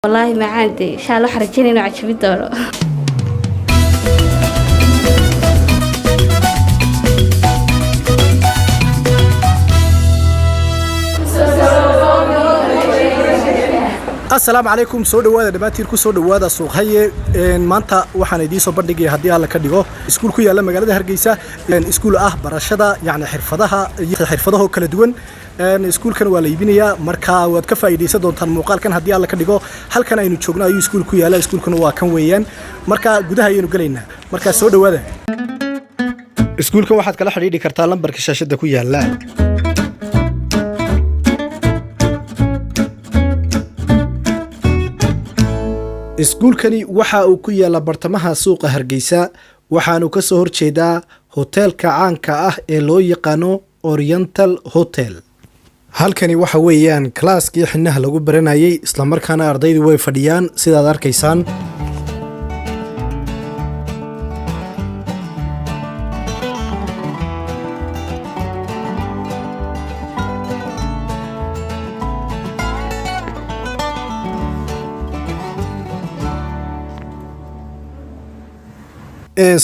Wallaahi macaan dee, insha Allah waxaan rajeynaya inuu cajabin doono. Asalaamu calaykum, soo dhawaada dhammaantiin, ku soo dhawaada Suuqhaye. Maanta waxaan idiin soo bandhigaya, haddii Alla ka dhigo, iskuul ku yaalla magaalada Hargeysa, iskuul ah barashada yacni xirfadaha iyo xirfadaho kala duwan. Iskuulkan waa la iibinayaa, marka waad ka faa'iidaysan doontaan muuqaalkan haddii Alla ka dhigo. Halkan aynu joogno ayuu iskuul ku yaalla, iskuulkuna waa kan weeyaan. Marka gudaha ayaynu gelaynaa, marka soo dhawaada. Iskuulkan waxaad kala xidhiidhi kartaa lambarka shaashadda ku yaalla. Iskuulkani waxa uu ku yaalla bartamaha suuqa Hargeysa, waxaanu ka soo horjeedaa hoteelka caanka ah ee loo yaqaano Oriental Hotel. Halkani waxa weeyaan kalaaskii xinaha lagu baranayay, islamarkaana ardaydu way fadhiyaan sidaad arkaysaan.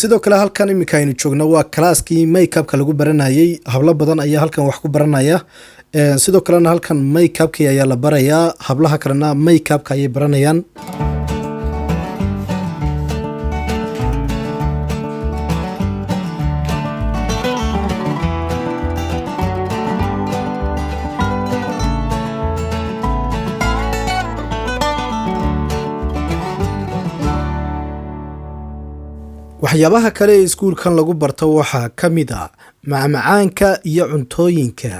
Sidoo kale halkan iminka aynu joogno waa kalaaskii makeupka lagu baranayay. Hablo badan ayaa halkan wax ku baranaya. Sidoo kalena halkan makeupkii ayaa la barayaa, hablaha kalena makeupka ayay baranayaan. Waxyaabaha kale ee iskuulkan lagu barto waxaa ka mid ah macmacaanka iyo cuntooyinka.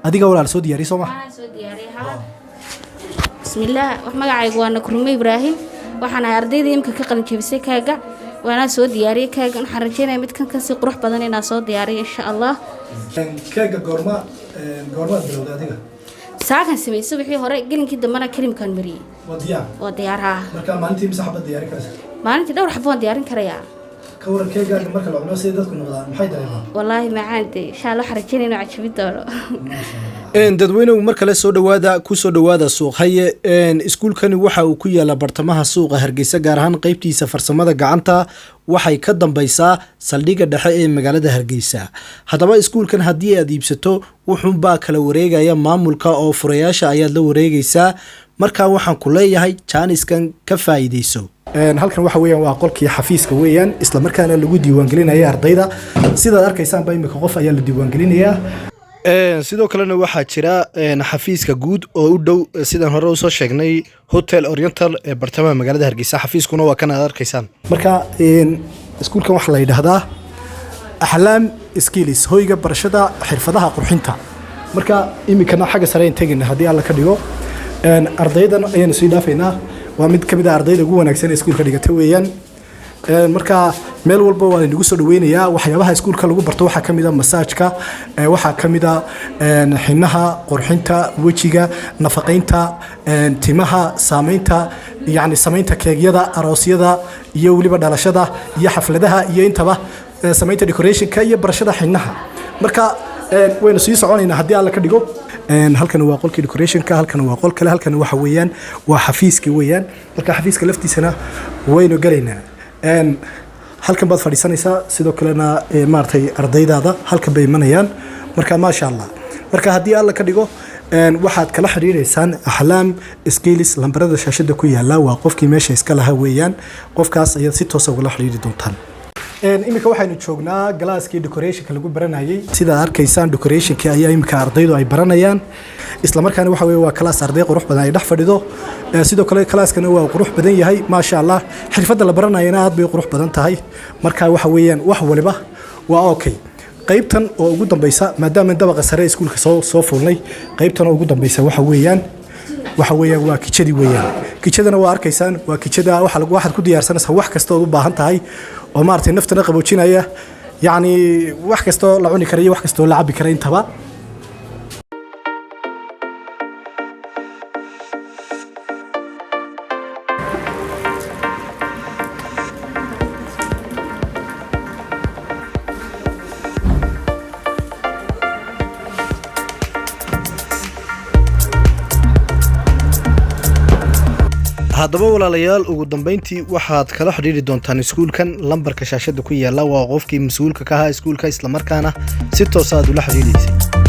Adiga walaal soo diyaariy, soo maha? Waxaan soo diyaariyay haa. Bismillaah, wax magacaygu waa Nakrume Ibraahim. Waxaan ahay ardayda imika ka qalin jebisay kaaga, waanaa soo diyaariyay kaagan. Waxaan rajeynaya midkan kasii qurux badan inaan soo diyaariyo, insha Allah. Keega goorma goormaad bilowday adiga? Saakan sameeyey subaxii hore, gelinkii dambena karimkaan mariyey. Waa diyaar? Waa diyaar haa. Marka maalintii mise xabad diyaari karaysa? Maalintii dhowr xabo waan diyaarin karayaa. Ka waran keegaaga marka la cuno, siday dadku noqdaan, maxay dareemaan? Wallaahi macaan dee, insha Allah waxaan rajeynaya inuu cajabin doono. Dadweynuhu mar kale soo dhawaada, ku soo dhawaada Suuqhaye. Iskuulkani waxa uu ku yaalla bartamaha suuqa Hargeysa, gaar ahaan qeybtiisa farsamada gacanta. Waxay ka dambeysaa saldhigga dhexe ee magaalada Hargeysa. Haddaba iskuulkan haddii aad iibsato, wuxuunbaa kala wareegaya maamulka oo furayaasha ayaad la wareegaysaa. Markaa waxaan ku leeyahay, jaaniskan ka faa'iideyso. Halkan waxa weeyaan waa qolkii xafiiska weeyaan, isla markaana lagu diiwaangelinaya ardayda. Sidaad arkaysaanba imika qof ayaa la diiwaangelinayaa. Sidoo kalena waxaa jira xafiiska guud oo u dhow, sidaan hore usoo sheegnay, Hotel Oriental ee bartamaha magaalada Hargeysa. Xafiiskuna waa kan aad arkaysaan. Marka iskuulkan waxaa la yidhaahdaa Axlaam Skills, hoyga barashada xirfadaha qurxinta. Marka iminkana xagga sare aan tegayna haddii Alla ka dhigo. Ardaydan ayaanu sii dhaafaynaa, waa mid ka mid ah ardayda ugu wanaagsan ee iskuulka dhigata weeyaan. Marka meel walba waa inagu soo dhaweynayaa. Waxyaabaha iskuulka lagu barto waxaa ka mid ah masaajka, waxaa ka mid ah xinaha, qurxinta wejiga, nafaqaynta timaha, saamaynta yacni samaynta keegyada aroosyada iyo weliba dhalashada iyo xafladaha iyo intaba, samaynta decorationka iyo barashada xinaha. Marka waynu sii soconaynaa haddii Alla ka dhigo. Halkan waa qolkii decorationka, halkan waa qol kale, halkan waxa weeyaan waa xafiiskii weeyaan. Marka xafiiska laftiisana waynu gelaynaa. Halkan baad fadhiisanaysaa, sidoo kalena maaragtay ardaydaada halkan bay imanayaan. Marka maasha Allah. Marka haddii Alla ka dhigo, waxaad kala xidhiidhaysaan Axlaam Skills lambarada shaashada ku yaala. Waa qofkii meesha iska lahaa weeyaan, qofkaas ayaad si toosa ugala xidhiidhi doontaan. Iminka waxaynu joognaa galaaskii decorationka lagu baranayay. Sidaad arkaysaan, decorationkii ayaa iminka ardaydu ay baranayaan, isla markaana waxa weye waa kalaas arday qurux badan ay dhex fadhido. Sidoo kale kalaaskana waa qurux badan yahay, maasha Allah. Xirfadda la baranayana aad bay qurux badan tahay. Marka waxa weeyaan wax waliba waa okay. Qaybtan oo ugu dambeysa, maadaama dabaqa sare iskuulka soo fuulnay, qaybtan oo ugu dambeysa waxa weeyaan waa kijadii weeyaan. Kijadana waa arkaysaan, waa kijada waxaad ku diyaarsanaysaa wax kasta ood u baahan tahay oo maaragtay naftana qaboojinaya, yacni wax kastoo la cuni kara iyo wax kastoo la cabi kara intaba. Haddaba walaalayaal, ugu dambeyntii waxaad kala xidhiiri doontaan iskuulkan lambarka shaashada ku yaala. Waa qofkii mas-uulka ka ahaa iskuulka, islamarkaana si toos aad ula xidhiidhaysay.